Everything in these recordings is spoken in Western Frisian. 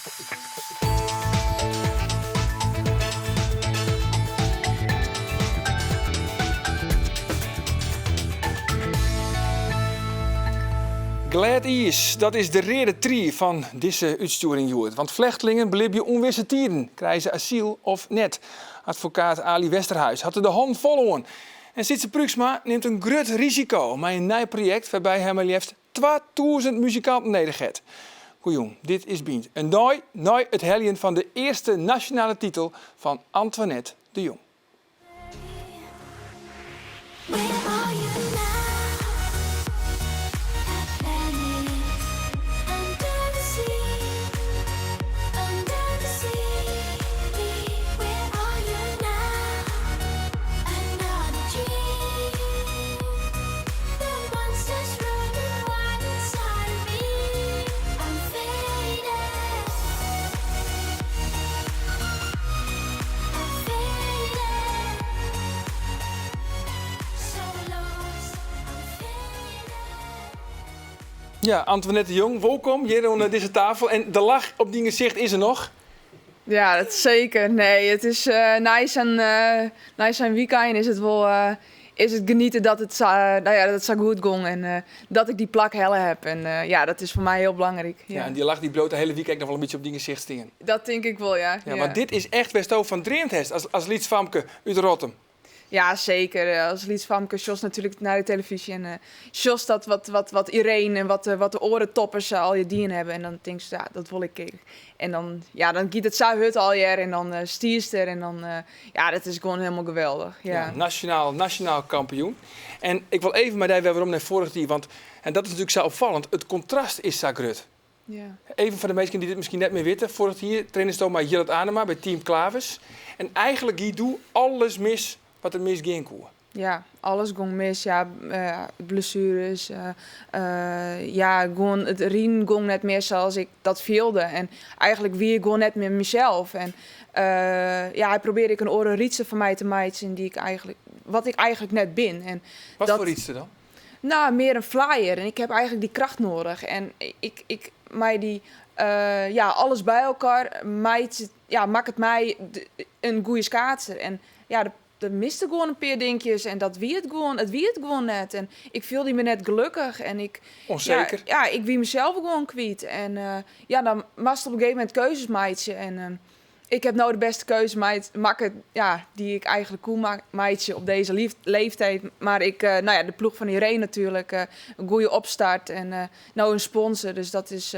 Glêd iis, dat is de reade trie fan dizze útstjoering hjoed. Want flechtlingen belibje ûnwisse tiden. Krije se asyl of net? Advokaat Aly Westerhuis hat der de hannen fol oan. En Sytse Pruiksma nimt in grut risiko mei in nij projekt wêrby hy mar leafst 2000 muzikanten nedich hat. Goejûn, dit is Bynt. In dei nei it heljen fan de earste nasjonale titel fan Antoinette de Jong. Ja, Antoinette de Jong, wolkom hjir oan dizze tafel. En de lach op dyn gesicht is der noch. Ja, dat seker. Nee, it is nei sa'n nei sa'n wykein is it wol is it genieten dat it sa, nou ja, dat it sa goed gong en dat ik dy plak helle heb. En ja, dat is foar my hiel belangryk. Ja, en dy lach dy bliuwt de hiele wike ek noch wol in bytsje op dyn gesicht stean. Dat tink ik wol, ja. Ja, want dit is echt wêr'tsto fan dreamd hast as lyts famke út Rottum. Ja, seker. As lyts famke sjochst natuerlik nei de telefyzje en sjochst dat wat, wat, wat Irene en wat, wat de oare toppers allegear dien hawwe. En dan tinkst, ja, dat wol ik ek. En dan, ja, dan giet it sa hurd allegear en dan stiest der en dan, ja, dat is gewoan hielendal geweldich. Ja. Ja, nasjonaal, nasjonaal kampioen. En ik wol even mei dy wer werom nei foarich jier, want en dat is natuerlik sa opfallend, it kontrast is sa grut. Ja. Even foar de minsken dy't it miskien net mear witte, foarich jier trainesto mei Jillert Anema by Team Klavers. En eigentlik gie doe alles mis wat der misgean koe. Ja, alles gong mis. Ja, blessueres. Ja, gewoan it riden gong net mear saas ik dat fielde. En eigentlik wie ik gewoan net mear mysels. En ja, hy probearre ek in oare rydster fan my te meitsjen dy't ik eigentlik, wat ik eigentlik net bin. En Wat dat foar rydster dan? Nou, mear in flyer. En ik heb eigentlik dy kracht noadich. En ik, ik, mei dy, ja, alles by elkoar meitsje, ja, makket my in goede skaatser. En ja, der miste gewoan in pear dinkjes en dat wie it gewoan, it wie it gewoan net. En ik fielde my net gelokkich en ik, ja, Onzeker. ja, ik wie mysels gewoan kwyt. En ja, dan moatst op in gegeven momint keuzes meitsje. En ik heb no de bêste keuze makke, ja, dy't ik eigentlik koe meitsje op dizze leeftiid. Mar ik, no ja, de ploech fan Irene natuerlik, in goede opstart en no in sponsor. Dus dat is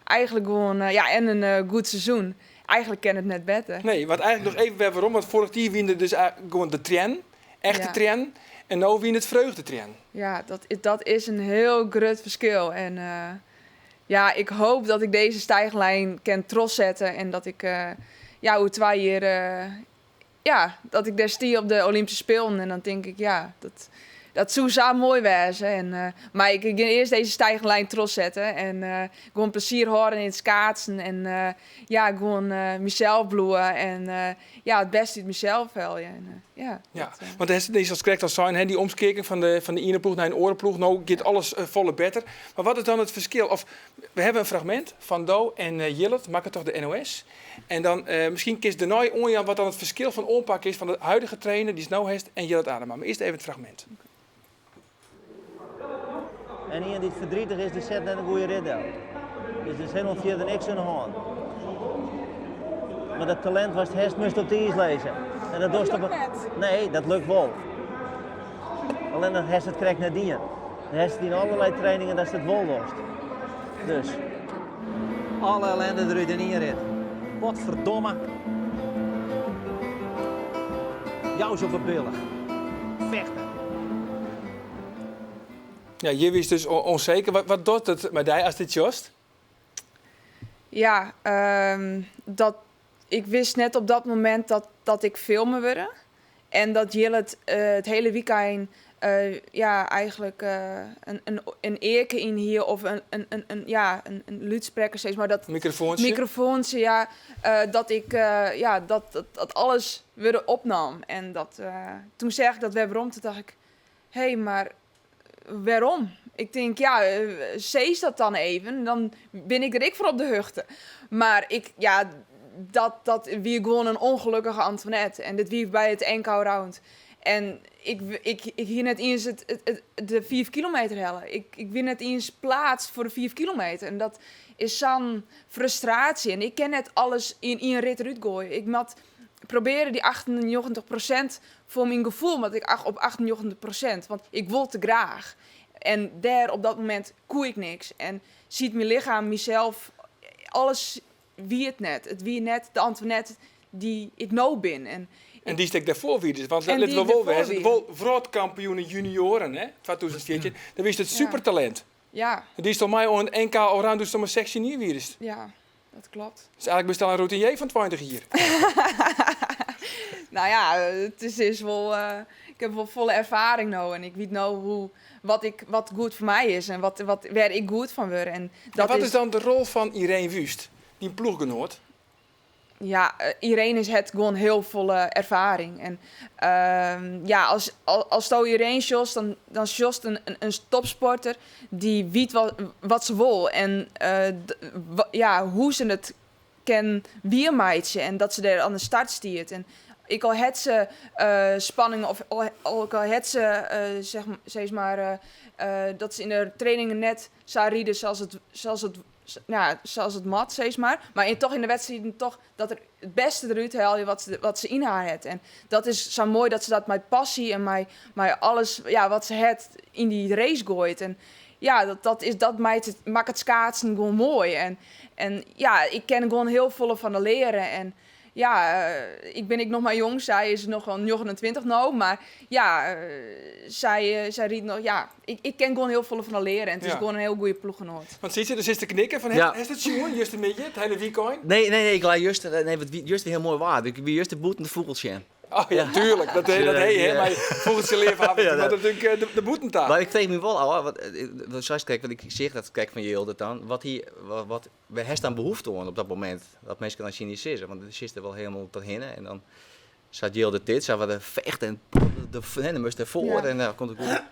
eigentlik gewoan, ja, en in goed seizoen. Eigentlik kin it net better. Nee, want eigentlik noch even wer werom, want foarich jier wiene der dus gewoan de triennen, echte triennen, en no wiene it freugdetriennen. Ja, dat is in hiel grut ferskil. En ja, ik hoop dat ik dizze stijchlijn kin trochsette en dat ik, ja, oer twa jier, ja, dat ik dêr stie op de Olympyske Spelen. En dan tink ik, ja, dat soe sa moai wêze. En, mar ik gean earst dizze stijchlijn trochsette en gewoan plezier hâlde yn it skaatsen. En ja, gewoan mysels bliuwe en ja, it bêste út mysels helje. En, ja, Ja, want dat is krekt al sein, hè, dy omskeakeling fan de iene ploech nei in oare ploech. No giet alles folle better. Mar wat is dan it ferskil? Of, we hawwe in fragmint fan do en Jillert, makke troch de NOS. En dan miskien kinst dêrnei oanjaan wat dan it ferskil fan oanpak is fan de huidige trainer dy'tst no hast en Jillert Anema. Mar earst even it fragmint. En ien dy't ferdrietich is, dy set net in goede rit del. Dus der is hielendal fierder niks oan de hân. Mar dat talint watst hast moatst op it iis lizze. En dat dochst op Nee, dat lukt wol. Allinnich hast it krekt net dien. Dan hast it yn allerlei trainingen datst it wol dochst. Dus. Alle ellende derút yn ien rit. Potverdomme. Jou se op 'e billich. Fechte. Ja, hjir wiest dus ûnseker. Wat docht it mei dy ast dit sjochst? Ja, dat, ik wist net op dat momint dat ik filme wurde. En dat Jillert it hiele wykein ja, eigentlik in earke yn hie of in, ja, in lûdsprekker sis mar. Dat, Mikrofoantsje? Mikrofoantsje, ja. Dat ik, ja, dat alles wurde opnaam. En dat, toen seach ik dat wer werom, toen dacht ik, hé, mar wêrom? Ik tink, ja, sis dat dan even, dan bin ik der ek fan op de hichte. Mar ik, ja, dat, dat wie gewoan in ûngelokkige Antoinette. En dit wie by it NK Allround. En ik, ik, ik hie net iens de 5 kilometer helle. Ik wie net iens pleatst foar de 5 kilometer. En dat is sa'n frustraasje. En ik kin net alles yn ien rit derút goaie. Ik moat probearje dy 98% foar myn gefoel, moat ik op 98%. Want ik wol te graach. En dêr op dat momint koe ik niks. En siet myn lichem, mysels, alles wie it net. It wie net de Antoinette dy't ik no bin. En, En dy stek dêrfoar wie dus. Want En litte we dy wol dêrfoar wêze, wie. wol wrâldkampioen junioaren, hè, 2014. Dan wie it supertalint. Ja. En dy is toch mei oan it NK Allround doe'tst mar 16 jier wiest. Ja, dat kloppet. Dus eigentlik bist al in routinier fan 20 jier. Nou ja, it is wol, ik ha wol folle erfaring no en ik wit no wat goed foar my is en wêr't ik goed fan wurd. En dat Wat is dan de rol fan Ireen Wüst, dyn ploechgenoat? Ja, Ireen hat gewoan hiel folle erfaring. En ja, asto Ireen sjochst, dan sjochst in topsporter dy't wit wat se wol. En ja, hoe't se it kin wiermeitsje en dat se dêr oan de start stiet. En ek al hat se spanning of al hat se, sis mar, dat se yn de trainingen net sa ride nou, sa't it moat, sis mar. Mar toch yn de wedstriden toch dat er it bêste derút helje wat se yn har hat. En dat is sa moai dat se dat mei passy en mei alles, ja, wat se hat yn dy race goait. En ja, dat makket it skeatsen gewoan moai. En ja, ik kin gewoan hiel folle fan har leare. En ja, ik bin ek noch mar jong, sy is noch wol 29 no, mar ja, sy rydt noch, ja, ik kin gewoan hiel folle fan har leare en it is gewoan in hiel goede ploechgenoat. Want sit se, der sit te knikken fan, hast it sjoen, justermiddei, it hiele wykein? Nee, ik lei juster, nee, want juster hiel moai waar. Ik wie juster bûten de fûgels sjen. Oh ja, tuerlik. Dat hey, hè, mei fûgeltsjeleafhawwers, dy moatte natuerlik de bûten ta. Mar ik frege my wol ôf, want sa krekt, want ik seach dat krekt fan Jilde dan, wêr hast dan behoefte oan op dat momint? Dat minsken dan tsjin dy sizze, want dan sitst der wol hielendal trochhinne en dan sa't Jilde dit, sa wat in fecht en hè, dan moatst derfoar en dan komt it goed.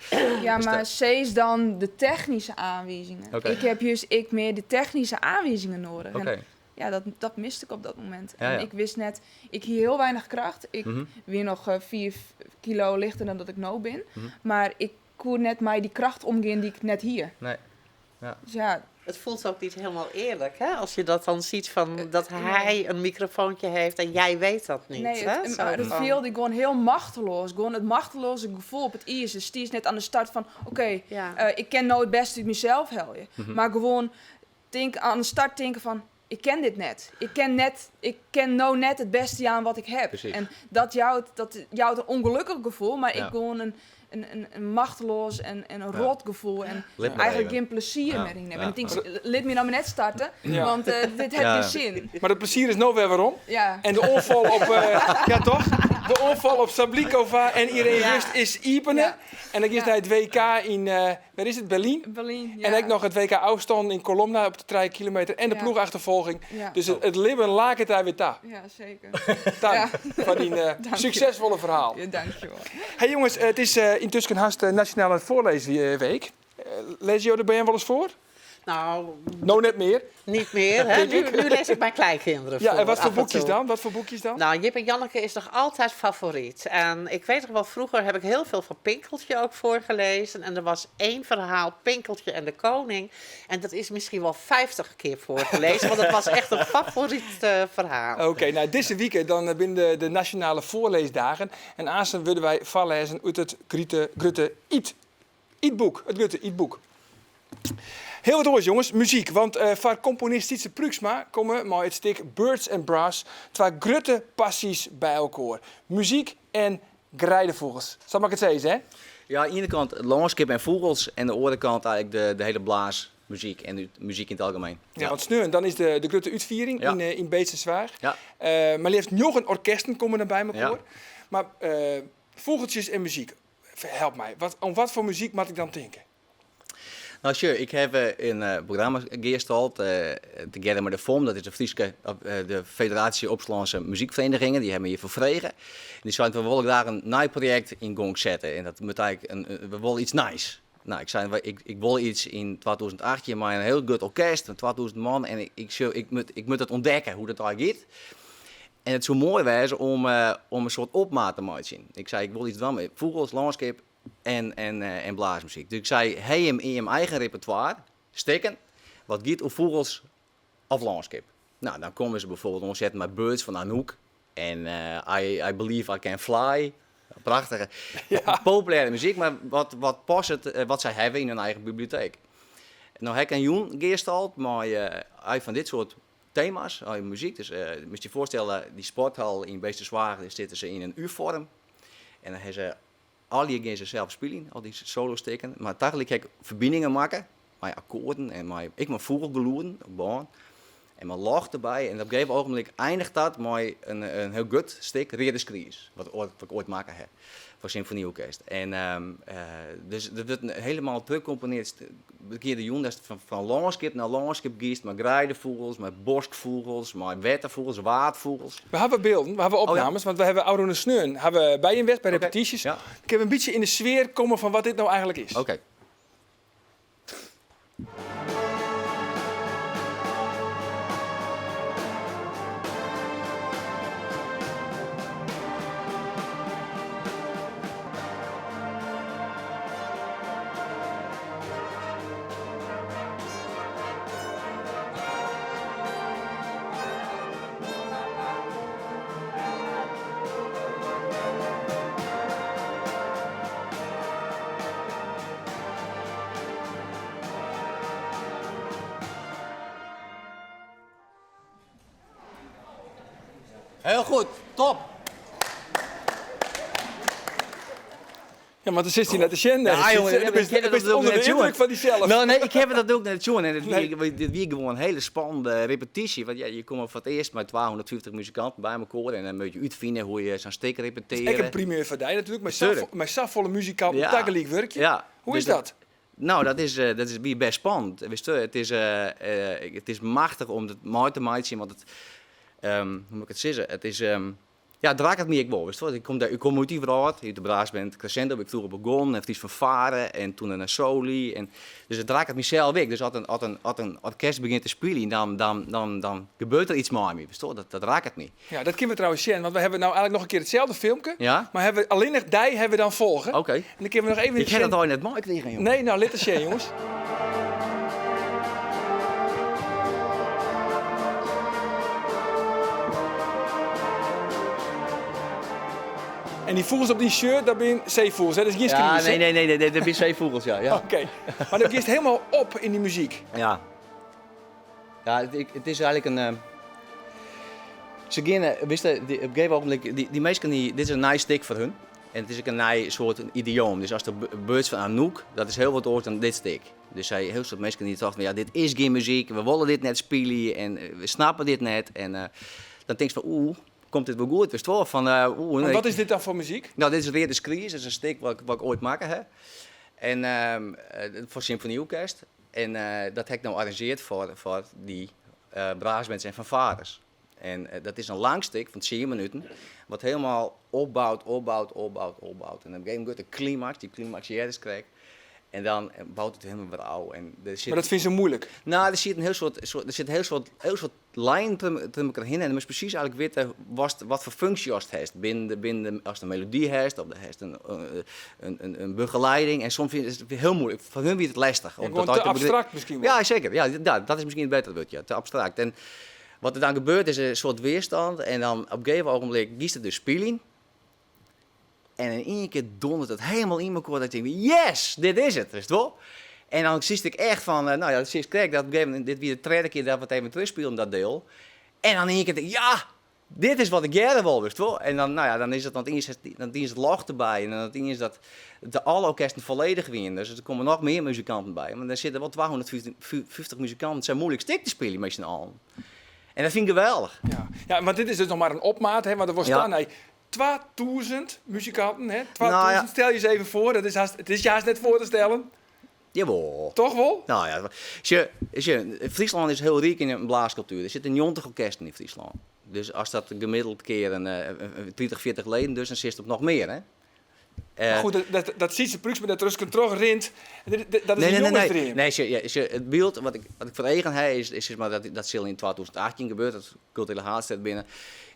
Ja, Dus mar dat sis dan de technyske oanwizingen. Ik ha juist ek mear de technyske oanwizingen nedich. En ja, dat miste ik op dat momint. En ik wist net, ik hie hiel weinich kracht. Ik wie noch 5 kilo lichter dan dat ik no bin. Mar ik koe net mei dy kracht omgean dy't ik net hie. Nee. Ja. Dus ja. Het voelt ook niet helemaal eerlijk, hè? Als je dat dan ziet van dat hij een microfoontje heeft en jij weet dat niet. Nee, hè? Zo mar it van fielde gewoan hiel machteloas. Gewoan it machteloaze gefoel op it iis. Dus stiest net oan de start fan, oké, ik kin no it bêste út mysels helje. Mar gewoan oan de start tinke fan, ik kin dit net. Ik kin no net it bêste jaan wat ik ha. En dat jout in ûngelokkich gefoel, mar ek gewoan in machteloas en in rot gefoel. En Lit mar eigentlik even. gjin plezier mear yn. En ik tink, lit my no mar net starte, want dit hat gjin sin. Mar it plezier is no wer werom. En de oanfal op, ja toch? De oanfal op Sablikova en Ireen Wüst is iepene. En dan giest nei it WK yn, wêr is it? Berlyn? Berlyn, ja. En ek noch it WK ôfstân yn Kolomna op de 3 kilometer en de ploechachterfolging. Dus it libben laket dêr wer ta. Ja, seker. Tank foar dyn Dank je. suksesfolle ferhaal. Ja, dankjewol. Hey jonges, it is yntusken hast Nasjonale Foarlêsweek. Lêze jo de bern wolris foar? Nou, No net mear. Niet meer, hè? Nu lees ik mijn kleinkinderen Ja, en voor, wat voor af en boekjes toe. dan? Wat voor boekjes dan? Nou, Jip en Janneke is nog altijd favoriet. En ik weet nog wel, vroeger heb ik heel veel van Pinkeltje ook voorgelezen. En er was één verhaal, Pinkeltje en de Koning. En dat is misschien wel 50 keer voorgelezen, want het was echt een favoriet verhaal. Oké, nou, dizze wike dan binne de Nasjonale Foarlêsdagen. En aansten wurde wy foarlêzen út it grutte Ytboek. It grutte Ytboek. Hiel wat oars, jonges. Muzyk. Want foar komponist Sytze Pruiksma komme mei it stik Birds and Brass twa grutte passys by elkoar. Muzyk en greidefûgels. Sa moat ik it sizze, hè? Ja, oan de iene kant it lânskip en fûgels en de oare kant eigentlik de hiele blaasmuzyk en de muzyk yn it algemien. Ja, want sneon dan is de grutte útfiering yn Beetsterzwaag. Mar leafst 9 orkesten komme dan by elkoar. Mar fûgeltsjes en muzyk, help my. Om wat foar muzyk moat ik dan tinke? Nou, sure, ik ha in programma gearstald, tegearre mei de FOM, dat is de Fryske, of, de Federatie Opsterlandse Muziekverenigingen, dy hawwe my hjirfoar frege. En dy seinen, we wolle graach in nij projekt yn gong sette. En dat moat eigentlik we wolle iets nijs. No, ik sei, ik, ik wol iets yn 2018 mei in hiel grut orkest fan 2000 man en ik, ik, ik, moet, ik moet dat ûntdekke, hoe't dat allegear giet. En it soe moai wêze om, om in soart opmaat te meitsjen. Ik sei, ik wol iets dwaan mei fûgels, lânskip en, en, en blaasmuzyk. Dus ik sei, ha jim yn jim eigen repertoire stikken wat giet oer fûgels of lânskip? No, dan komme se bijvoorbeeld oansetten mei Birds fan Anouk en I, I Believe I Can Fly. Prachtige, populêre muzyk, mar wat, wat passet, wat sy hawwe yn hun eigen biblioteek. No ha ik in jûn gearstald mei fan dit soart tema's, muzyk. Dus moatst je foarstelle, dy sporthal yn Beetsterzwaag, dêr sitte se yn in U-foarm. En dan ha se allegear gean se sels spyljen, al dy solostikken. Mar tagelyk ha ik ferbiningen makke mei akkoarden en mei, ek mei fûgelgelûden op bân. En mei ljocht derby. En op in gegeven ogenblik einiget dat mei in, in hiel grut stik Reade Skries, wat, wat ik oait makke ha foar symfonyorkest. En dus dat wurdt helemaal terugkomponeerd. De kear de jûn datst fan, fan lânskip nei lânskip giest, mei greidefûgels, mei boskfûgels, mei wetterfûgels, waadfûgels. We hawwe bylden, we hawwe opnames, want we hawwe ôfrûne sneon hawwe by jim west by repetysjes. Ja. Dan kinne we in bytsje yn de sfear komme fan wat dit no eigentlik is. Oké. Heel goed, top! Ja, want dan sitst hy net te sjen. Ja, jongen, Dan bist ûnder de yndruk fan dysels. No, nee, ik ha dat ek net sjoen. En it wie, wie gewoan in hiele spannende repetysje. Want ja, je komme foar it earst mei 250 muzikanten by mekoar en dan moatte je útfine hoe't je sa'n stik repetearje. Ek in primeur foar dy natuerlik, mei safolle muzikanten tagelyk wurkje. Ja. Hoe is Dus dat? No, dat is, dat is wie bêst spannend. Witsto, it is machtich om dat mei te meitsjen, want it, hoe moat ik it sizze, it is, ja, it raket my ek wol, witsto. Ik kom, ik kom út dy wrâld, út de brassband Crescendo bin ik froeger begûn, en Fries Fanfare en toen nei Soli. En, dus it raket mysels ek. Dus as in, as in, as in orkest begjint te spyljen, dan, dan, dan, dan gebeurt der iets mei my, witsto. Dat, dat raket my. Ja, dat kinne we trouwens sjen, want we hawwe no eigentlik noch in kear itselde filmke. Ja? Mar hawwe allinnich dy hawwe we dan folge. Oké. En dan kinne we noch even Ik ha dat al net meikrigen, jongen. Nee, no lit it sjen, jonges. En dy fûgels op dyn shirt, dat binne seefûgels, hè? Dat is gjin Ja, skries, hè? nee, nee, nee, nee, dat binne seefûgels, ja. ja. Oké. Mar dan giest hielendal op yn dy muzyk. Ja. Ja, it, it is eigentlik in. Eh, se geane, witst, op in gegeven ogenblik, dy, dy minsken, dy, dit is in nij stik foar hun. En it is ek in nij soart idioom. Dus as de Birds fan Anouk, dat is hiel wat oars dan dit stik. Dus sy, hiel soad minsken dy tochten, ja, dit is gjin muzyk, we wolle dit net spylje en eh, we snappe dit net. En eh, dan tinkst fan, oeh, komt dit wol goed? Witst wol, fan, oeh, Want wat is dit dan foar muzyk? No, dit is Reade Skries, dat is in stik wat, wat ik oait makke ha. En foar symfonyorkest. En dat ha ik no arrangeard foar, foar dy brassbands en fanfares. En dat is in lang stik fan tsien minuten, wat hielendal opbout, opbout, opbout, opbout. En op in gegeven momint de klimaks, dy klimaks heardest krekt. En dan bout it hielendal wer ôf. En der sit, Mar dat fynst se muoilik? No, der sit in hiel soad, soad, der sit in hiel soad, hiel soad lijnen troch elkoar hinne. En dan moatst presys eigentlik witte watst, wat foar funksje ast hast. Binnen de, binnen de, ast in melody hast, of hast in, in, in begeleiding. En soms is it hiel muoilik. Foar hun wie it lestich. Ja, om gewoan dat te te begri- abstrakt miskien wol. Ja, seker. Ja, ja, dat is miskien it bettere wurd, ja. Te abstrakt. En wat der dan gebeurt is in soart weerstand. En dan op in gegeven ogenblik giest it dus spyljen. En in ien kear dondert it hielendal yn mekoar dat ik tink, yes, dit is it, witst wol? En dan siest ik echt fan, no ja, dat siest krekt, dat op in gegeven momint, dit wie de tredde kear dat we it even terugspylden, dat deel. En dan in ien kear tink ik, ja, dit is wat ik hearre wol, witst wol? En dan, no ja, dan is it, want iens, dan is it ljocht derby en dan iens dat de alle orkesten folledich wienen. Dus der komme noch mear muzikanten by. Mar der sitte wol 250 muzikanten sa'n muoilik stik te spyljen mei syn allen. En dat fyn ik geweldich. Ja. Ja, want dit is dus noch mar in opmaat, hè, want der wol Ja. staan nei 2000 muzikanten, hè? 2000, Nou ja. stel je eens even foar, dat is hast, it is je hast net foar te stellen. Jawol. Toch wol? No ja, sjoch, sjoch, Fryslân is hiel ryk yn in blaaskultuer. Der sitte 90 orkesten yn Fryslân. Dus as dat gemiddeld kear in 30, 40 leden dus, dan sitst op noch mear, hè? Maar goed, dat, dat Sietse Pruiksma dêr tusken troch rint, dat is Nee, in nee, nee, nee. jongesdream. Nee, sjoch, ja, sjoch, it byld wat ik, wat ik foar eagen ha is, is sis mar, dat, dat sil yn 2018 gebeure, dat kulturele haadstêd binne,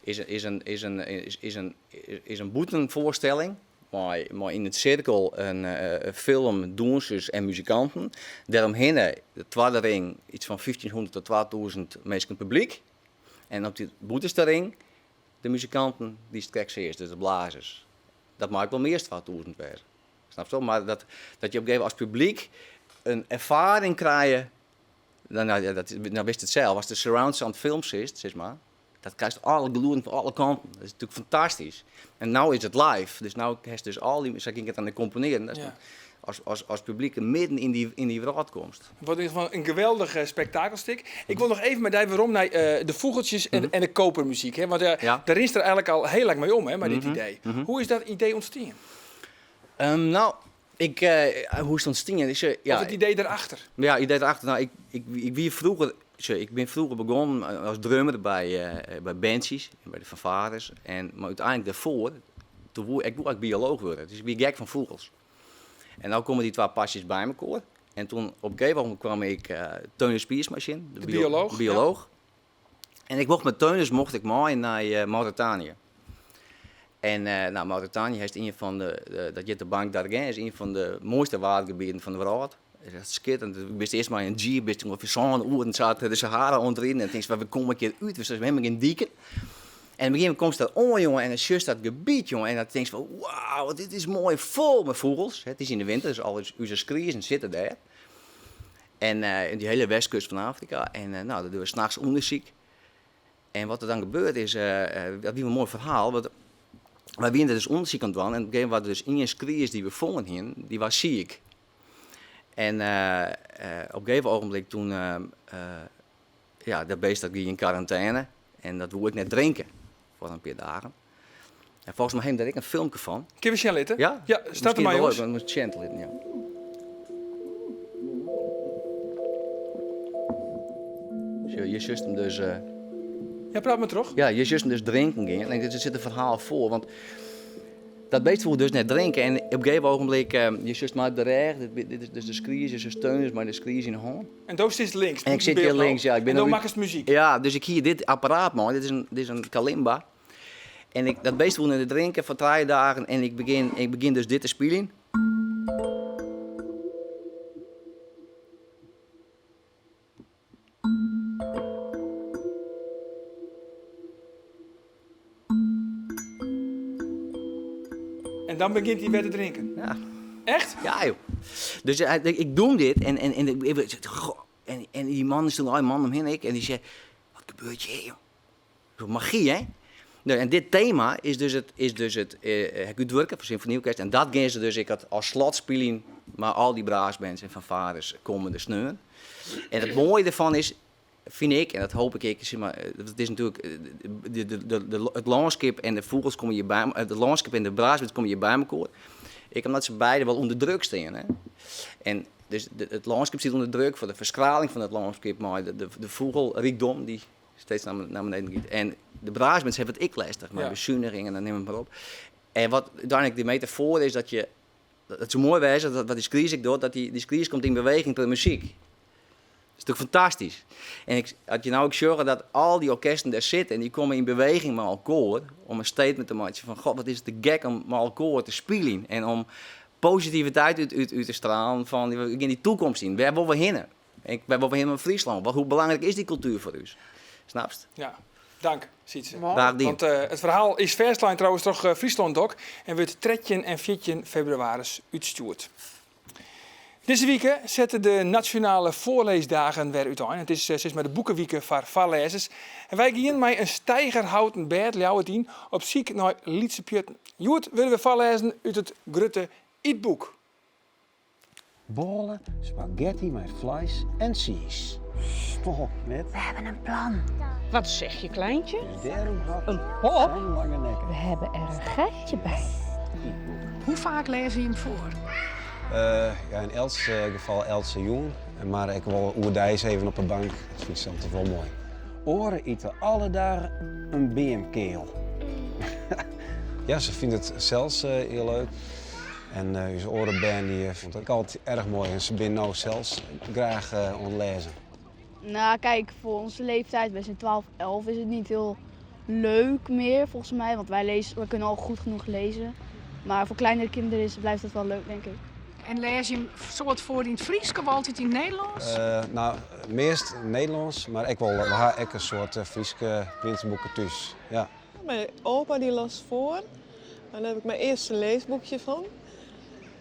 is, is, in, is, in, is, is, in, is in bûtenfoarstelling mei, mei yn it sirkel in eh, film, dûnsers en muzikanten. Dêromhinne, de twadde ring, iets fan 1500 tot 2000 minsken publyk. En op dy bûtenste ring de muzikanten dy'tst krekt seachst, dus de blazers. Dat mei ek wol mear as 2000 wêze. Snapsto? Mar dat, dat je op in gegeven as publyk in erfaring krije, dan, nou, ja, dat, nou witst it sels, ast de surround sound film siest, sis mar, dat krijst alle gelûden fan alle kanten. Dat is natuerlik fantastysk. En no is it live, dus no hast dus al dy, sa gie ik it dan komponearjen, datst as, as, as publyk midden yn dy, yn dy wrâld komst. It wurdt yn ieder gefal in geweldich spektakelstik. Ik wol noch even mei dy werom nei de fûgeltsjes en, en de kopermuzyk. Hè? Want Ja. dêr rinst der eigenlik al hiel lang mei om, hè, mei dit idee. Hoe is dat idee ûntstien? Nou, ik, hoe is it ûntstien? Ik, ja, Of it idee derachter? Ja, idee derachter. Nou, ik, ik, ik wie froeger, sjoch, ik bin froeger begûn as drummer by, by bandsjes, by de fanfares. En, mar úteinlik dêrfoar, doe woe ik woe ek biolooch wurde. Dus ik wie gek fan fûgels. En no komme dy twa passys by mekoar. En toen op in gegeven momint kwam ik Teunis Piersma tsjin, de De biolooch, ja. biolooch. En ik mocht mei Teunis mocht ik mei nei Mauritanië. En nou, Mauritanië is ien fan de, dat hjit de Banc d'Arguin, is ien fan de moaiste waadgebieten fan de wrâld. Is echt skitterend. Du bist earst mei in jeep, bist ûngefear sân oeren sa de Sahara oan it riden en tinkst, wêr kom ik hjir út? Der is helemaal gjin diken. En op in gegeven momint komst dêr oan, jonge, en dan sjochst dat gebiet, jonge, en dan tinkst fan, wauw, dit is moai, fol mei fûgels. It is yn de winter, dus al ús skriezen sitte dêr. En yn dy hiele westkust fan Afrika. En nou, dan dogge we nachts ûndersyk. En wat der dan gebeurt is, dat wie in moai ferhaal, want wy wiene der dus ûndersyk oan it dwaan en op in gegeven momint waard der dus ien skries dy't we fongen hienen, dy waard siik. En op in gegeven ogenblik toen, ja, dat beest dat gie yn karantêne en dat woe ek net drinke foar in pear dagen. En folgens my ha jim dêr ek in filmke fan. Kinne we sjen litte? Ja? Ja, start der Miskien mei, wol jonges. leuk om it sjen te litten, ja. Sjoch, hjir sjochst him dus... Ja, praat mar troch. Ja, hjir sjochst him dus drinken gean. En der sit in ferhaal foar, want dat beest woe dus net drinke. En op in gegeven ogenblik, hjir sjochst my op de rêch, dit is dus de skries, dus Teunis mei de skries yn de hân. En do sitst links. En ik sit hjir links, ja. Ik bin En do no út- makkest muzyk. Ja, dus ik hie dit apparaat mei. Dit is in, dit is in kalimba. En ik, dat beest woe net drinke foar trije dagen en ik begjin, ik begjin dus dit te spyljen. En dan begjint hy wer te drinken. Ja. Echt? Ja, joh. Dus ik doe dit en, en, en, ik, goh, en, en die man is toen al die man omheen ik en die zei, wat gebeurt hier, joh? Zo'n magie, hè? Nou, en dit thema is dus it, is dus it, ha ik útwurke foar symfonieorkest. En dat gean se dus ek as slot spyljen mei al dy brassbands en fanfares kommende sneon. En it moaie derfan is, fyn ik, en dat hoop ik ek, sis mar, it is natuerlik, de, de, de, de, it lânskip en de fûgels komme hjir by, it lânskip en de brassbands komme hjir by mekoar. Ek omdat se beide wol ûnder druk stean, hè. En dus it lânskip stiet ûnder druk foar de ferskraling fan it lânskip mei de, de, de fûgelrykdom dy't steeds nei beneden giet. En de brassbands hawwe it ek lêstich mei Ja. besunigingen en nim it mar op. En wat úteinlik de metafoar is dat je, dat soe moai wêze, dat wat dy skries ek docht, dat dy, dy skries komt yn beweging troch de muzyk. Dat is natuerlik fantastysk. En ik, as je no ek sjogge dat al dy orkesten dêr sitte en dy komme yn beweging mei elkoar om in statement te meitsjen fan god, wat is it te gek om mei elkoar te spyljen en om positiviteit út, út, út te stralen fan we gean dy toekomst yn, wêr wolle we hinne? Ik, wêr wolle we hinne mei Fryslân? Wat, hoe belangryk is dy kultuer foar ús? Snapst? Ja, dank, Sietse. Moai. Graach dien. Want it ferhaal is fêstlein trouwens troch Fryslân Dok en wurdt 13 en 14 febrewaris útstjoerd. Dizze wike sette de Nasjonale Foarlêsdagen wer útein. It is sis mar de boekewike foar foarlêzers. En wy giene mei in steigerhouten bêd Ljouwert yn op syk nei lytse pjutten. Hjoed wurde we foarlêzen út it grutte ytboek. Bôle, spagetty mei fleis en tsiis. Stop net. We hebben een plan. Wat zeg je, kleintje? Dus dêrom hat Een pop? zo'n lange nekke. We hebben er een geitje bij. Hoe vaak lees je hem voor? Ja, yn elts gefal eltse jûn. Mar ek wol oerdeis even op de bank. Dat fyn ik sels wol moai. Oaren ite alle dagen in beamkeal. Ja, se fynt it sels hiel leuk. En ús oare bern dy fûnen it ek altyd erch moai en se binne no sels graach oan it lêzen. Nou, kijk, voor onze leeftijd, wij zijn 12, 11, is het niet heel leuk meer volgens mij. Want wij, lezen, wij kunnen al goed genoeg lezen. Maar voor kleinere kinderen is, blijft het wel leuk, denk ik. En lêze jim soad foar yn it Frysk of altyd yn it Nederlânsk? Uh, no, meast Nederlânsk, mar ek wol, we ha ek in soad Fryske printseboeken thús. Ja. Mijn opa die las voor. En daar heb ik mijn eerste leesboekje van.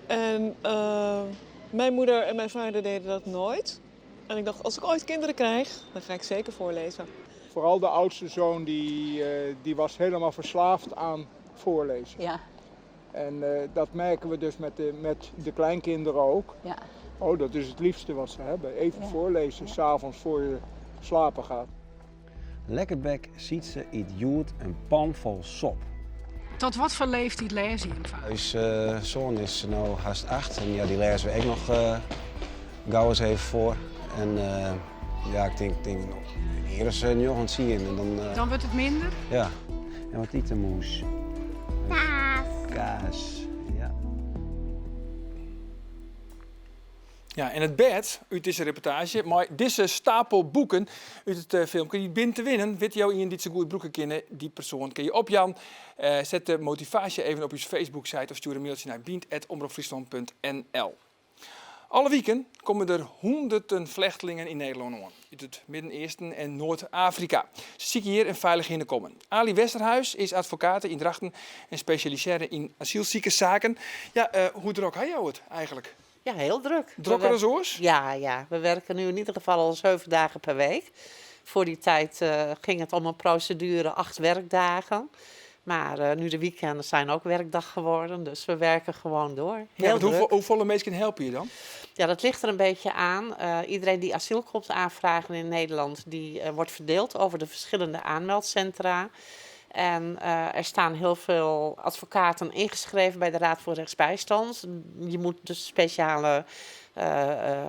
En uh, mijn moeder en mijn vader deden dat nooit. En ik dacht, als ik ooit kinderen krijg, dan ga ik zeker voorlezen. Vooral de oudste zoon die, die was helemaal verslaafd aan voorlezen. Ja. En uh, dat merken we dus met de kleinkinderen ook. Ja. Oh, dat is het liefste wat ze hebben. Even Ja. voorlezen, 's avonds voor je slapen gaat. Lekkerbek Sietse yt hjoed in pan fol sop. Tot watfoar leeftiid lêze jim faak? Us soan is no hast 8 en ja, dy lêze we ek noch gau ris even foar. En ja, ik tink hjir is 9, 10 en dan... Dan wurdt it minder? Ja. En wat yt de mûs? Kaas. Kaas, ja. Ja, en it bêd út dizze reportaazje, mei dizze stapel boeken út it filmke, dy binne te winnen. Witte jo ien dy't se goed brûke kinne, dy persoan kinne je opjaan. Set de motivaasje even op ús Facebook-site of stjoer in mailtsje nei bynt@omropfryslan.nl. Alle wiken komme der hûnderten flechtlingen yn Nederlân oan. Út it Midden-Easten en Noard-Afrika. Se sykje hjir in feilich hinnekommen. Ali Westerhuis is advokaat yn Drachten en spesjalisearre yn asylsikerssaken. Ja, hoe drok ha jo it eigentlik? Ja, heel druk. Drokker as oars? Ja. We werken nu in ieder geval al 7 dagen per week. Voor die tijd ging het om een procedure 8 werkdagen. Maar nu de weekenden zijn ook werkdag geworden. Dus we werken gewoon door. Ja, Heel want druk. Hoefolle minsken helpe je dan? Ja, dat ligt er een beetje aan. Iedereen die asiel komt aanvragen in Nederland, die wordt verdeeld over de verschillende aanmeldcentra. En er staan heel veel advocaten ingeschreven bij de Raad voor Rechtsbijstand. Je moet dus speciale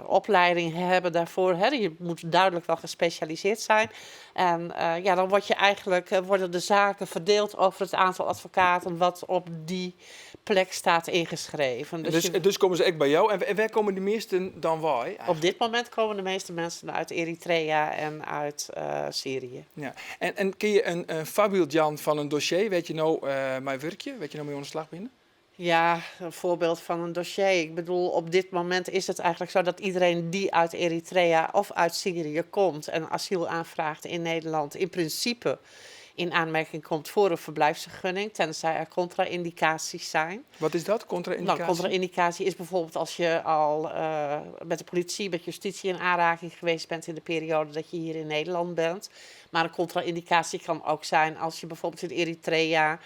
opleiding hebben daarvoor. Hè. Je moet duidelijk wel gespecialiseerd zijn. En ja, dan word je eigenlijk, worden de zaken verdeeld over het aantal advocaten wat op die plek staat ingeschreven. Dus, dus komme se ek by jo. En wêr komme de measten dan wei? Op dit moment komen de meeste mensen uit Eritrea en uit Syrië. Ja. En kinne je in foarbyld jaan fan in dossier? Wêr't je no mei wurkje? Wêr't je no mei oan de slach binne? Ja, een voorbeeld van een dossier. Ik bedoel, op dit moment is het eigenlijk zo dat iedereen die uit Eritrea of uit Syrië komt en asiel aanvraagt in Nederland, in principe in aanmerking komt voor een verblijfsvergunning, tenzij er contra-indicaties zijn. Wat is dat, contra-indicatie? Nou, contra-indicatie is bijvoorbeeld als je al met de politie, met justitie in aanraking geweest bent in de periode dat je hier in Nederland bent. Maar een contra-indicatie kan ook zijn als je bijvoorbeeld in Eritrea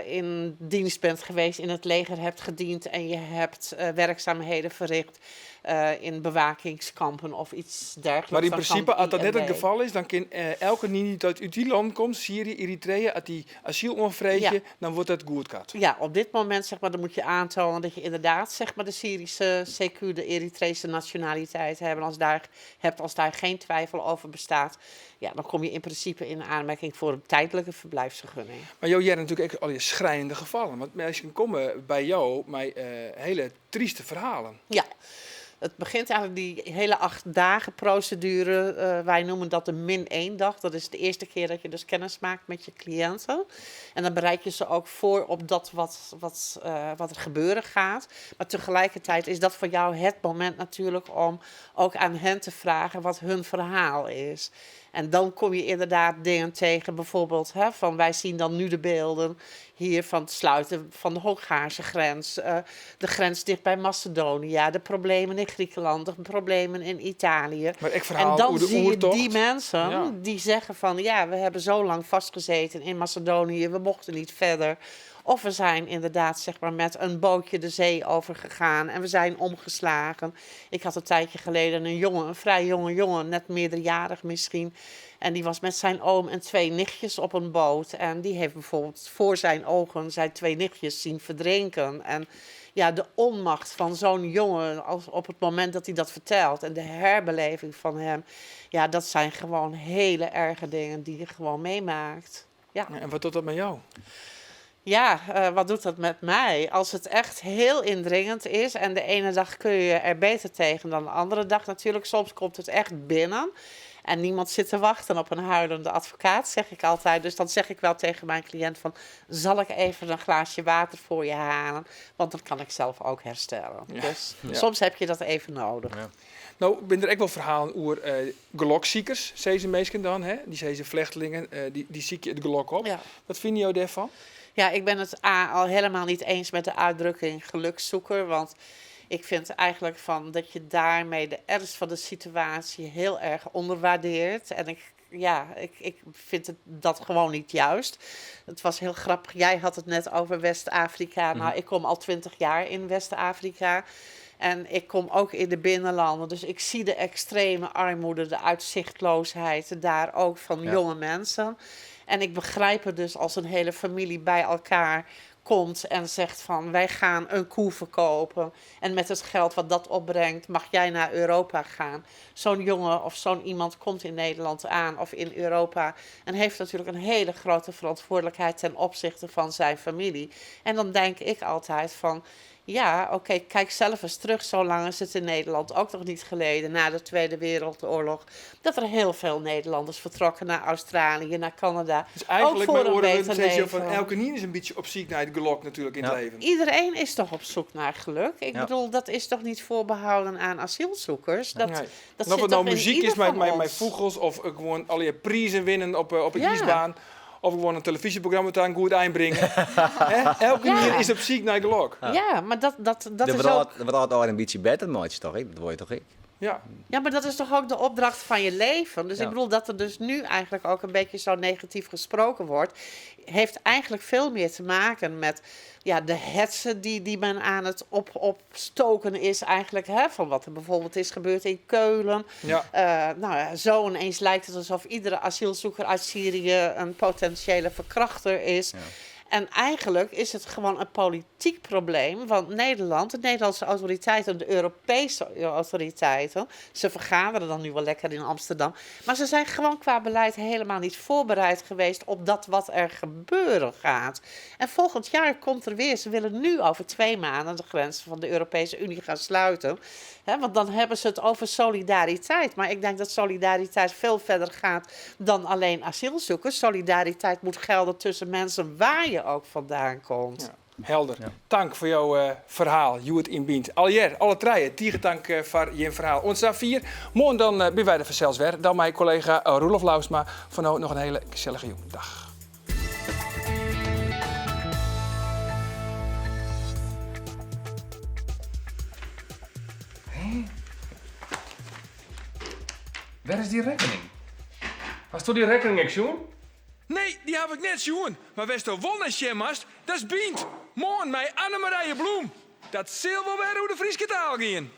in dienst bent geweest, in het leger hebt gediend en je hebt werkzaamheden verricht in bewakingskampen of iets dergelijks. Mar yn Dan kan prinsipe, as dat net it IND. gefal is, dan kin elkenien dy't út dy lannen komt, Syrië, Eritrea, as dy asyl oanfreegje, dan wurdt dat goedkard. Ja, op dit moment zeg maar, dan moet je aantonen dat je inderdaad zeg maar, de Syrische CQ, de Eritrese nationaliteit hebben. Als daar, hebt, als daar geen twijfel over bestaat, ja, dan kom je in principe in aanmerking voor een tijdelijke verblijfsvergunning. Mar jo hearre natuerlik ek allegear schrijnende gefallen. Want minsken komme by jo mei hiele tryste ferhalen. Ja, het begint eigenlijk die hele 8 dagen procedure. Wij noemen dat de min 1 dag. Dat is de eerste keer dat je dus kennis maakt met je cliënten. En dan bereid je ze ook voor op dat wat er gebeuren gaat. Maar tegelijkertijd is dat voor jou het moment natuurlijk om ook aan hen te vragen wat hun verhaal is. En dan kom je inderdaad dingen tegen, bijvoorbeeld hè, van wij zien dan nu de beelden hier van het sluiten van de Hongaarse grens, de grens dicht bij Macedonië, de problemen in Griekenland, de problemen in Italië. Mar ek ferhaal En dan oer de zie je oertocht. die mensen die zeggen van ja, we hebben zo lang vastgezeten in Macedonië, we mochten niet verder. Of we zijn inderdaad zeg maar, met een bootje de zee overgegaan en we zijn omgeslagen. Ik had een tijdje geleden een jongen, een vrij jonge jongen, net meerderjarig misschien. En die was met zijn oom en twee nichtjes op een boot. En die heeft bijvoorbeeld voor zijn ogen zijn twee nichtjes zien verdrinken. En ja, de onmacht van zo'n jongen als op het moment dat hij dat vertelt en de herbeleving van hem. Ja, dat zijn gewoon hele erge dingen die je gewoon meemaakt. Ja. En wat docht dat mei jo? Ja, wat doet dat met mij? Als het echt heel indringend is en de ene dag kun je er beter tegen dan de andere dag natuurlijk. Soms komt het echt binnen en niemand zit te wachten op een huilende advocaat, zeg ik altijd. Dus dan zeg ik wel tegen mijn cliënt van, zal ik even een glaasje water voor je halen? Want dan kan ik zelf ook herstellen. Dus soms heb je dat even nodig. Ja. No binne der ek wol ferhalen oer uh, geloksikers, sizze minsken dan. Hè? Dy sizze flechtlingen, uh, dy, dy sykje it gelok op. Ja. Wat fine jo dêrfan? Ja, ik ben het A, al helemaal niet eens met de uitdrukking gelukzoeker. Want ik vind eigenlijk van dat je daarmee de ernst van de situatie heel erg onderwaardeert. En ik, ja, ik, ik vind het, dat gewoon niet juist. Het was heel grappig. Jij had het net over West-Afrika. Nou, ik kom al 20 jaar in West-Afrika. En ik kom ook in de binnenlanden. Dus ik zie de extreme armoede, de uitzichtloosheid daar ook van jonge mensen. En ik begrijp het dus als een hele familie bij elkaar komt en zegt van wij gaan een koe verkopen en met het geld wat dat opbrengt mag jij naar Europa gaan. Zo'n jongen of zo'n iemand komt in Nederland aan of in Europa en heeft natuurlijk een hele grote verantwoordelijkheid ten opzichte van zijn familie. En dan denk ik altijd van ja, oké, kijk zelf eens terug. Zo lang is het in Nederland ook nog niet geleden, na de Tweede Wereldoorlog, dat er heel veel Nederlanders vertrokken naar Australië, naar Canada. Dus eigenlijk ook voor mijn een oren beter steeds zo van leven. elke is een beetje op zoek naar het gelok natuurlijk in het leven. Iedereen is toch op zoek naar geluk? Ik Ja. bedoel, dat is toch niet voorbehouden aan asielzoekers? Dat, Nee. dat En of zit het toch nou in muziek ieder is met, van met, met ons? vogels of eh, gewoon al je prijzen winnen op, op een Ja. ijsbaan. Of gewoon een televisieprogramma daar een goed eind brengen. Hè? Elke Ja. keer is op zoek naar gelok. Ja, maar dat, dat, dat de is ook... De wordt al een beetje beter, maatje toch? Ik? Dat word je toch ik? Ja. Ja, maar dat is toch ook de opdracht van je leven? Dus Ja. ik bedoel dat er dus nu eigenlijk ook een beetje zo negatief gesproken wordt, heeft eigenlijk veel meer te maken met ja, de hetze die, die men aan het op, opstoken is eigenlijk. Hè, van wat er bijvoorbeeld is gebeurd in Keulen. Ja. Nou ja, zo ineens lijkt het alsof iedere asielzoeker uit Syrië een potentiële verkrachter is. En eigenlijk is het gewoon een politiek probleem. Want Nederland, de Nederlandse autoriteiten, de Europese autoriteiten, ze vergaderen dan nu wel lekker in Amsterdam. Maar ze zijn gewoon qua beleid helemaal niet voorbereid geweest op dat wat er gebeuren gaat. En volgend jaar komt er weer, ze willen nu over 2 maanden de grenzen van de Europese Unie gaan sluiten. Hè, want dan hebben ze het over solidariteit. Maar ik denk dat solidariteit veel verder gaat dan alleen asielzoekers. Solidariteit moet gelden tussen mensen waar je ook vandaan komt. Helder. Dank voor jouw verhaal, Joert Inbient. Aljer, alle treien, tige dank voor je verhaal. Ons vier. Morgen dan ben wij er zelfs weer. Dan mijn collega Roelof Lausma. Voor nu nog een hele gezellige jong. Dag. Waar is die rekening? Was toch die rekening, ik zoen? Nee, die heb ik net zien. Maar west er won en mast, dat is Bient. Morgen mij Annemarije Bloem. Dat zal wel weer hoe de Frieske taal gaan.